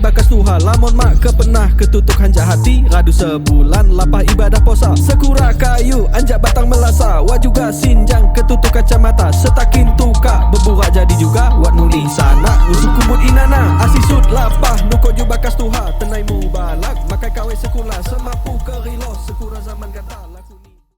bakas tuha. Lamon mak kepenah ketutuk hanjak hati. Radu sebulan lapah ibadah posa. Sekura kayu anjak batang melasa. Wa juga sinjang ketutuk kacamata. Setakin tukak beburak jadi juga. Wat muli sanak ngusu kubut inana. Asisut lapah nukok ju bakas tuha. Tenai mubalak makai kawai sekula. Semapu kerilo sekura zaman ganta. Laku